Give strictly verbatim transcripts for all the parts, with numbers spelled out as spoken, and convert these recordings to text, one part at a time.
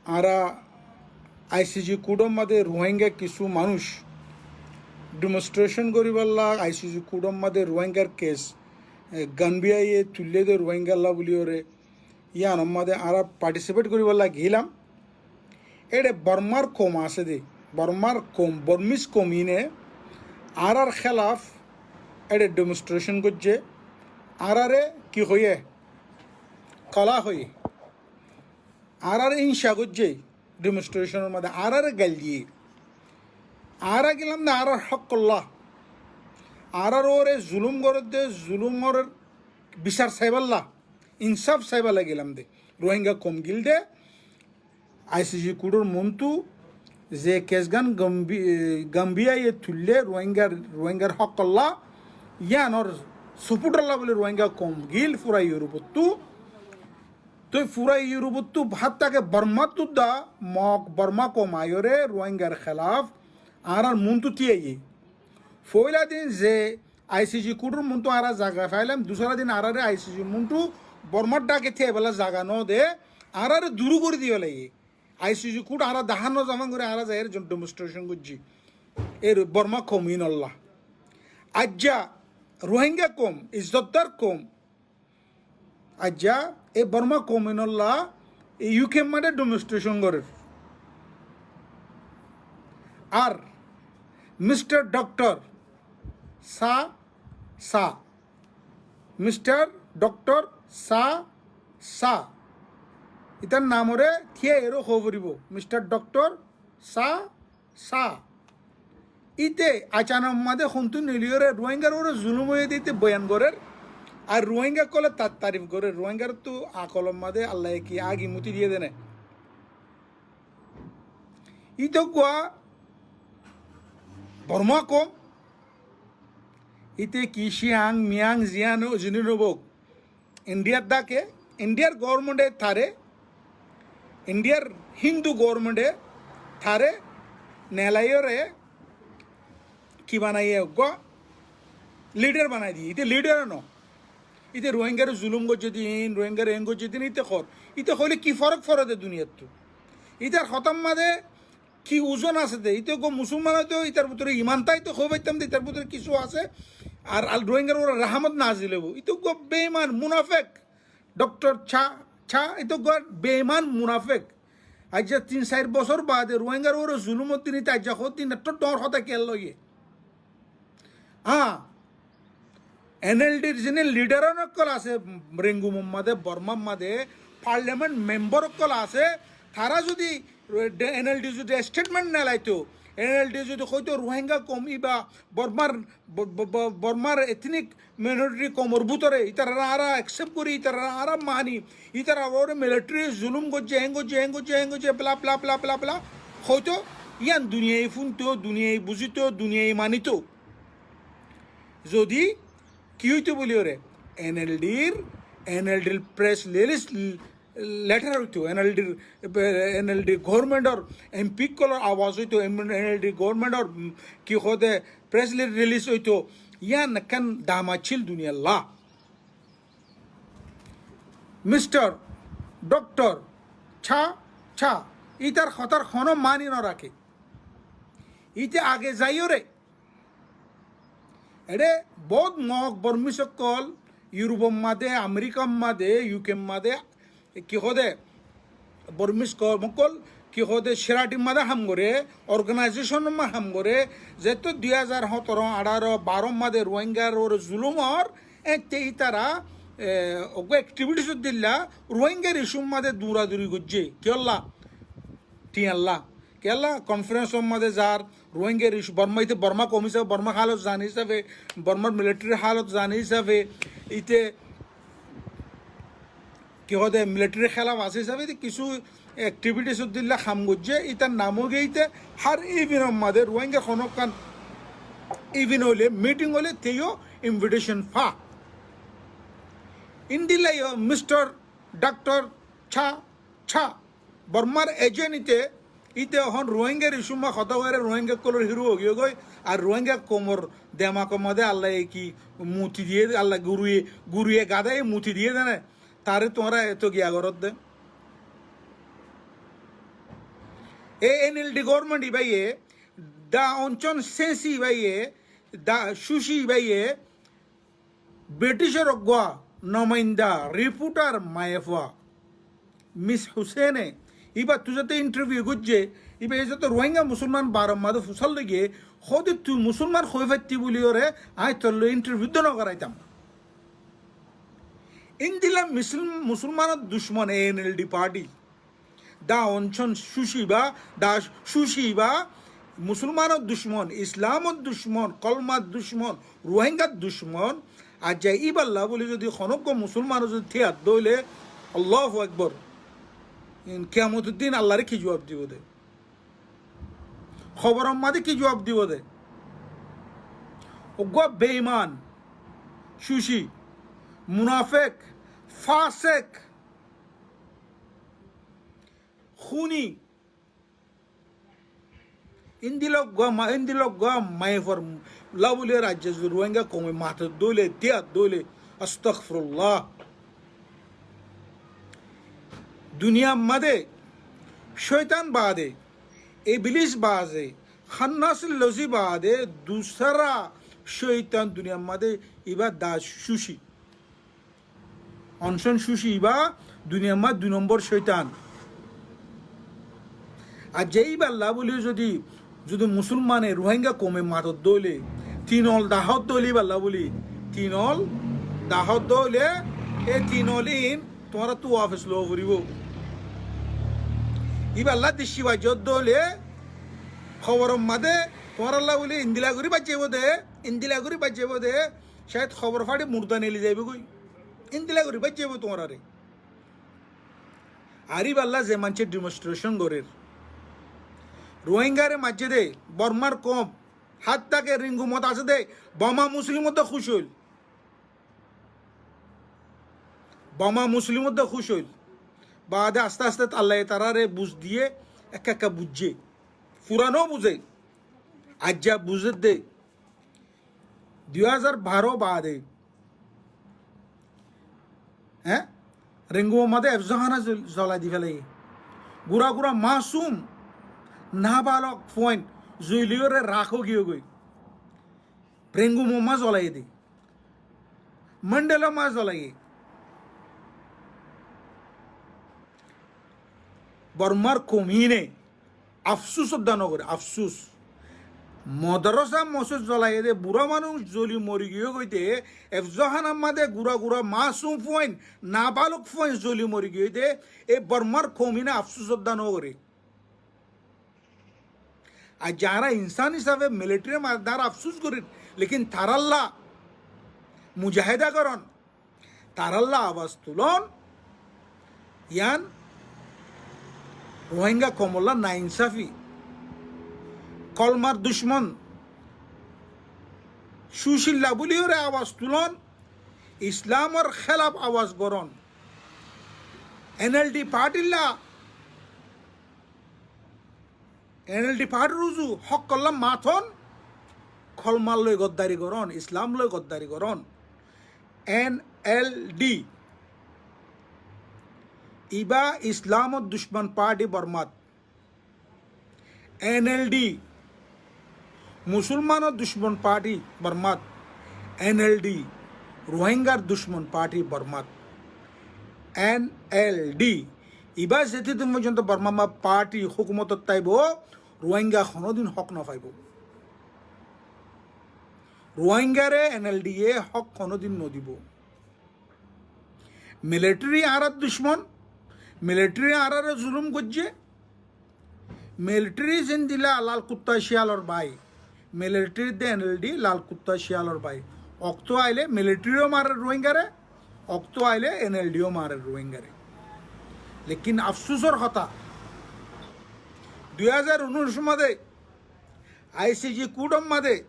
añára I C J kudor máze Ruáinga kissú manúic demonstration goríbolla, I C J kudor máze Ruáingar kes, e, Gambiyaye tuillé de Ruáingalla buliyóre, yíanor máze añára participate goríbolla giílam. Éçe Bormar koum asé de, Bormar koum, Bormis koum íne añárar hélaf éçe demonstration goijjé, añárare ki hoiyé, kola hoiyé, añárare inca goijjé, demonstrationor máze añárare gail diyé. Añára gilam de añárar hókolla, añárar uore zulum gorér de, zulumor bisar saibálla, insaf saibálla gilam de. Ruáinga koum gil de, I C J kudor muntu ze kesgán Gambi-, Gambiyaye tuillé Ruáingar, Ruáingar hókolla, yíanor support olla buli Ruáinga koum gil fura Europettú. Toi fura Europettú hátta ke Bormattú da Mog Borma koum aiyóre Ruáingar hélaf añárar muntu tíyaiyé. Foóila din ze I C J kudor muntu añára zaga failam, dusára din añárare I C J muntu Bormar dháke tíyaibálla zaga no de, añárare duru gorí diyé laiyé. I C J kut añára dahá no zafán gorí añára zaiyóre demonstration goijjí. Ér Borma koum ínolla. Aijja Ruáinga koum, izzotdar koum, aijja e Borma koum ínolla e U K máze demonstration gorér. Ar Mister Doctor Sa, Sa, Mister Doctor Sa, Sa, itar namore tíyaiyóre hoó foribó, Mister Doctor Sa, Sa. Íte acanok máze hontú niliyóre Ruáingar uore zulum óiye de íte boyan gorér. Ar Ruáinga ókkole tar tarif gorér. Ruáingartú akolor máze Allaye ki agi muti diyé de né. Íte uggúa Borma koum. Íte ki Ciang, Miang, Zian, o zini no bóuk. Indiyar dháke, Indiyar government e taré, Indiyar Hindu government e taré nelaiyóre ki banaiye uggúa leader banai diyé. Íte leader no. Íte Ruáingare zulum goijjé din, Ruáingare eén goijjé din, íte hoór. Íte hoilé ki forók foré de duniyattu? Ítar hotár máze ki uzon asé de, íte uggúa Musolman óito, ítar bútore iman táito, hoó faittám de, ítar bútore kissú asé, ar al Ruáingar uore rahámot nazil óibo. Íte uggúa beiman, munafek, Doctor Sa, Sa, íte uggúa beiman, munafek. Aijja tin sair bosór baade Ruáingar uore zulumor din íte aijja hoór din, etó dhoóñr hotá kiyólla hoiyé? Añá, N L D r zini leader ókkol asé, Rengumor máze, Bormar máze, parliament member ókkol asé, tará zudi, N L D zudi statement nelaito, N L D zudi hoito Ruáinga koum íba Bormar, Bo-, Bo-, Bo-, Bormar ethnic minority koumor bútore, ítarare añára accept gorí, ítarare añára mani, ítarar uore military zulum goijjé, eén goijjé, eén goijjé, eén goijjé, bla, bla, bla, bla, bla. Hoito yían duniyai fúnto, duniyai buzito, duniyai manito. Zodi ki óito buliyóre, N L D r, N L D r press release, letter óito, N L D r, N L D government or M P ókkolor awaz óito, N L D government or, mm, ki hoó de, press release óito, yían ekkán dam accíl duniyalla. Mister Doctor Sa, Sa, ítar hotár honó mani no raké. Íte age zaiyóre, eçé bout Mog Bormis ókkol Europe or máze, America r máze, U K r máze, ki hoó de, Bormis koum ókkol, ki hoó de, charity r máze ham goré, organization or máze ham goré, zeto dui házar hóñtoro, añçáro, baró r máze Ruáingar uore zulum ór, ette ítara, e, uggúa activities or dilla Ruáingar issue r máze duraduri goijjé. Kiyólla? Tiyalla. Kiyólla? Conference or máze zar, Ruáingar issue, Borma, íte Borma koum hísafe, Bormar hálot zane hísafe, Bormar military r hálot zane hísafe, íte ki hoó de, military r hélaf asé hísafe de kissú activities or dilla ham goijjé, ítar nam ói giyé íte hár event or máze Ruáingar honó ekkán event óile, meeting óile, teyó invitation fa. Endilla yó Mister Doctor Sa, Sa, Bormar agent íte, íte ehón Ruáingar issue r máze hotá hoiyóre Ruáinga ókkolor hero ói giyói, ar Ruáinga koumor demak or máze Allaye ki muti diyé, Alla guruye, guruye gadáye muti diyé de né, taré tuáñra eto giya goródde. E NLD government ibáye, Da Aung San Suu Kyi ibáye, Da Suu Kyi ibáye, Briticor uggwá nomainda, reporter maiyafua, Miss Hussaine, ibáttu zette interview goijje, ibáye zette Rohingya musulman baror mazé fusár loiye, hóde tui musulman hoi faitte buli ore, añí tolloi interview de no goraitam. Endilla misul-, musulmanor ducmon NLD party. Da Aung San Suu Kyi ibá, Da Suu Kyi ibá, musulmanor ducmon, Islamor ducmon, kolmar ducmon, Rohingyar ducmon. Aijja ibálla buli zodi honó uggwá musulmane zodi tiyar dóile, Allahu Akbar. In kiyamotor din Allaré ki juwab dibo de? Hoboror mazé ki juwab dibo de? Uggwá beiman, Suu Kyi, munafek, fasek, huni, endilla uggwá ma-, endilla uggwá maiyafuar labuli raijje zodi Rohingya koume mator dóile, tiyar dóile, astagfirullah. Duniyar mazé coitan bade, iblis bade, hannas lozi bade, dusra coitan duniyar mazé ibá Da Suu Kyi. Aung San Suu Kyi ibá duniyar mazé dui nombor coitan. Aijja ibálla buli zodi, zodi musulmane Rohingya koume mator dóile, tin ol dahót dóile ibálla buli, tin ol dahót dóile, e tin ol in tuáñrattú wafes lowa foribo. Ibálla dicci baijjó dóile, hoboror mazé tuáñralla buli endilla gorí baijjaibo de, endilla gorí baijjaibo de, cáyed hobor fari murda neli zaibo goi. Endilla gorí baijjaibo tuáñrare. Ar ibálla ze maincé demonstration gorer, Rohingyare maijje de, Bormar koum, hatta ke Ringu Mot asé de, Boma Muslim de kúci óil. Boma Muslim de kúci óil. Bade aste aste Allaye tarare buz diye, ekka ekka buzze. Fura no buze. Aijja buze de. Dui házar baró bade, hé? Ringu Mot de efzohána zol-, zolai di félaiye. Gura gura masum, nabalok fuain, zoli ore rak ói giyé goi. Ringu Mot zolaiye de. Mandela ma zolaiye. Bormar koumine afsus odda no gore, afsus. Modorosa mosjid zolaiye de, bura manúc zoli mori giyé goi de, efzohánar mazé gura gura masum fuain, nabalok fuain zoli mori giyé de, e Bormar koumine afsus odda no gore. Ar zará insan hísabe military mazé zará afsus gorer, lekin taralla mujaheda goron, taralla abas tulon, yián Rohingya koumolla nainsafi, kolmar ducmon, Suu Kyi lla buli ore abas tulon, Islamor hélaf abas goron, NLD party lla NLD party r uzu hók olla maton, kolmar loi goddari goron, Islam loi goddari goron. NLD ibá Islamor ducmon party Bormat. NLD Musulmanor ducmon party Bormat, NLD Rohingyar ducmon party Bormat, NLD ibá zetodin foijjonto Borma ma party hókumotot táibo, Rohingya honódin hók no faibo. Rohingyare NLD ye hók honódin no dibo. Military añárar ducmon, military añárare zulum goijje, military zendilla lal kutta ciyalor bái, military de NLD lal kutta ciyalor bái. Okto aile military o marer Rohingyare, okto aile NLD o marer Rohingyare. Lekin afsusor hotá, dui házar unnúic mazé ICJ court or mazé,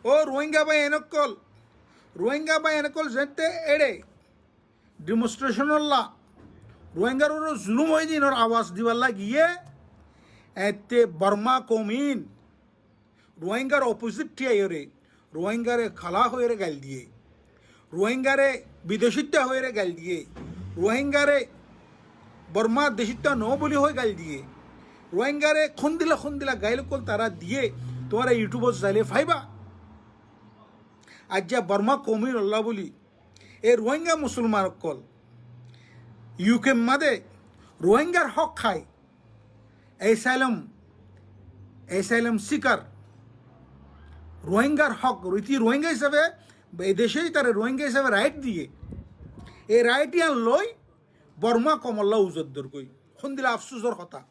ó Rohingya bái en ókkol, Rohingya bái en ókkol zente ere demonstration olla, Rohingyar uore zulum óiye de inor abas diballa giyé, ette Borma koumin Rohingyar opposite thiyai ore, Rohingyare kala hoi ore gail diye, Rohingyare bidecitta hoi ore gail diye, Rohingyare Borma decitta no buli hoi gail diye, Ruáingare hondila hondila gail ókkol tará diyé, tuáñra YouTube ot zaile faiba. Aijja Borma kouminolla buli e Ruáinga musolman ókkol UK mazé Ruáingar hók hái, asylum, asylum seeker, Ruáingar hók, riti Ruáinga hísabe e dece ítare Ruáinga hísabe right diyé. E right yián loi Borma koumolla uzor dorgói. Hondila afsusor hotá.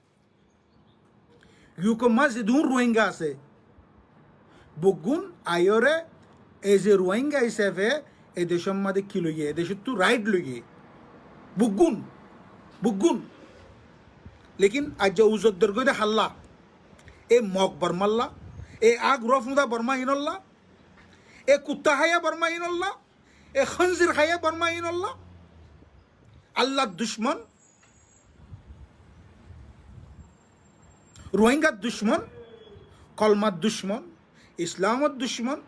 UK mazé zedún Ruáinga asé, beggún aiyóre as a Ruáinga hísabe e decor mazé ki loiyé, e decottu right loiyé. Beggún, beggún. Lekin aijja uzor dorgói de hálla. E Mog Bormalla, e ag ruá fuñda Borma inolla, e kutta háiya Borma inolla, e honzir háiya Borma inolla. Allar ducmon, Ruáingar ducmon, kolmar ducmon, Islamor ducmon.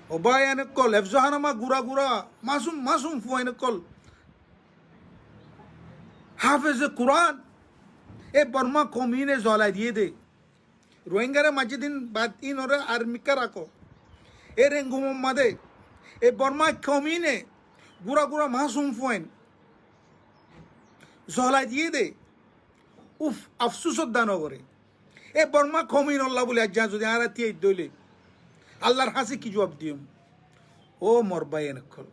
Ó bái, en ókkol efzohanama gura gura masum masum fuain ókkol, hafeze Kuran, e Borma koumine zolai diyé de. Ruáingare maijjé din bad inore ar mikká rakó. E Rengumor mazé e Borma koumine gura gura masum fuain zolai diyé de. Uf, afsusor dán goré. E Borma kouminolla buli aijja zodi añára tiyai dóile, Allar hañsé ki juab diyum? Ó mor bái en ókkol,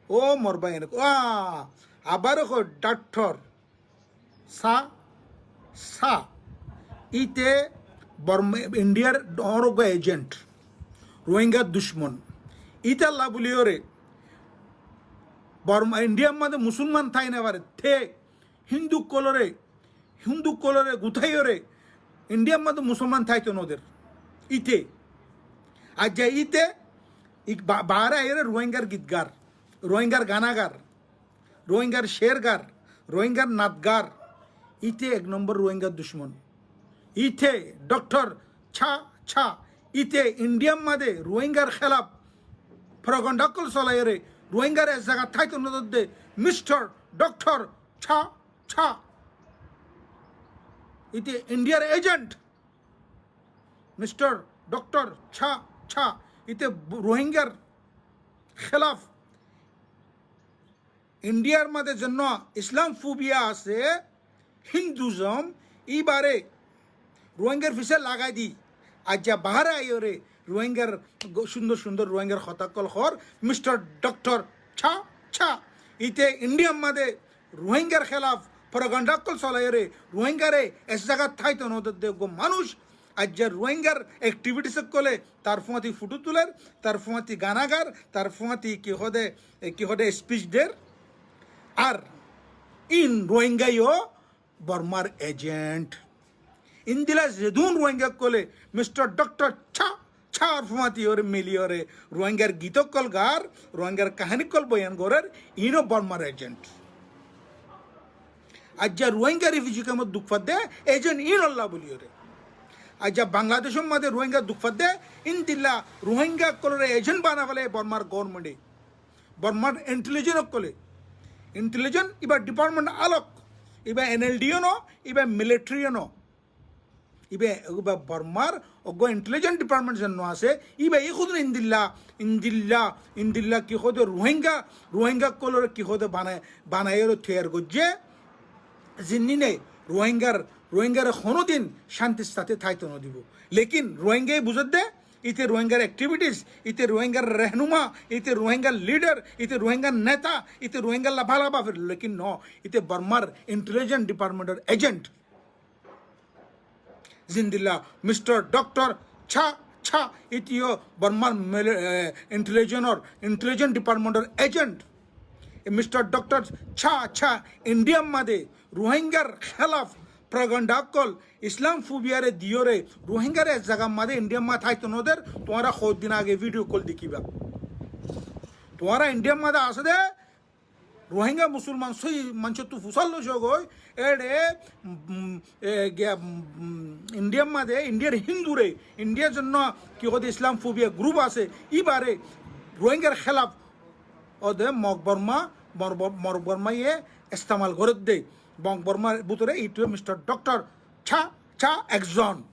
ó mor bái en ókkol. Á, abar hoi doctor Sa, Sa, íte Borma, Indiar dhoóñr uggwá agent, Ruáingar ducmon. Ítalla buliyóre Borma, Indiar mazé musolman tái no fare, te Hindu ókkolore, Hindu ókkolore gutaiyóre Indiar mazé musolman táito no der. Íte, aijja íte, ik-, ba-, baáre aiyóre Ruáingar git gar, Ruáingar gana gar, Ruáingar cer gar, Ruáingar nat gar, íte ek nombor Ruáingar ducmon. Íte doctor Cha Cha, íte Indiar mazé Ruáingar hélaf propaganda ókkol solaiyóre Ruáingare ek zagat táito no der de, Mister Doctor Cha Cha. Íte Indiar agent, Mister Doctor Cha Cha, íte Ruáingar hélaf Indiar mazé zennúa Islam phobia asé, Hinduism, íbare Ruáingar fisé lagai di, aijja baáre aiyóre Ruáingar go-, cúndor cúndor Ruáingar hotá ókkol hoór, Mister Doctor Cha Cha. Íte Indiar mazé Ruáingar hélaf propaganda ókkol solaiyóre Ruáingare ek zagat táito no der de uggwá manúic, aijja Ruáingar activities ókkole tar fúañti fotó tuler, tar fúañti gana gar, tar fúañti ki hoó de, e, ki hoó de speech der. Ar ín Ruáinga yó Bormar agent. Índila zedún Ruáinga ókkole Mister Doctor Cha Char fúañti yóre miliyóre Ruáingar git ókkol gar, Ruáingar kahani ókkol boyan gorer, íno Bormar agent. Aijja Ruáinga refugee camp ot duk fadde agent ínolla buliyóre. Aijja Bangladecor mazé Ruáinga duk fadde, índila Ruáinga ókkolore agent banai félaiye Bormar government-e, Bormar intelligence ókkole. Intelligence íba department alok, íba N L D o no, íba military o no. Íba, íba Bormar uggwá intelligence department zennúa asé, íba e hodún índila, índila, índila ki hoó de Ruáinga, Ruáinga ókkolore ki hoó de banai, banaiyóre toiyar goijjé, zinnine Ruáingar, Ruáingare honódin cántir sáte táito no dibo. Lekin Ruáingaye buzedde, íte Ruáingar activities, íte Ruáingar rehnuma, íte Ruáingar leader, íte Ruáingar neta, íte Ruáingalla bála bafer, lekin no, íte Bormar intelligence department or agent. Zindilla Mister Doctor Cha Cha, íte yó Bormar mili-, e, intelligence or, intelligence department or agent. E Mister Doctor Cha Cha India mazé Ruáingar hélaf propaganda ókkol, Islam phobia re diyóre, Ruáingare ek zagar mazé India mazé táito no der, tuáñra hoddin age video ókkol dekíba. Tuáñra India mazé asé de, Ruáinga musolman sói manúcottu fusár loiso goi, ére, mm, e, giya, mm, India mazé, Indiar Hindure, Indiar zonnúa ki hoó de Islam phobia group asé, íbare Ruáingar hélaf, ó de Mog Borma, Mor Bormáye estemal gorédde. Bong Bormár bútore íte Mistar Doktor Ca, Ca ekzon.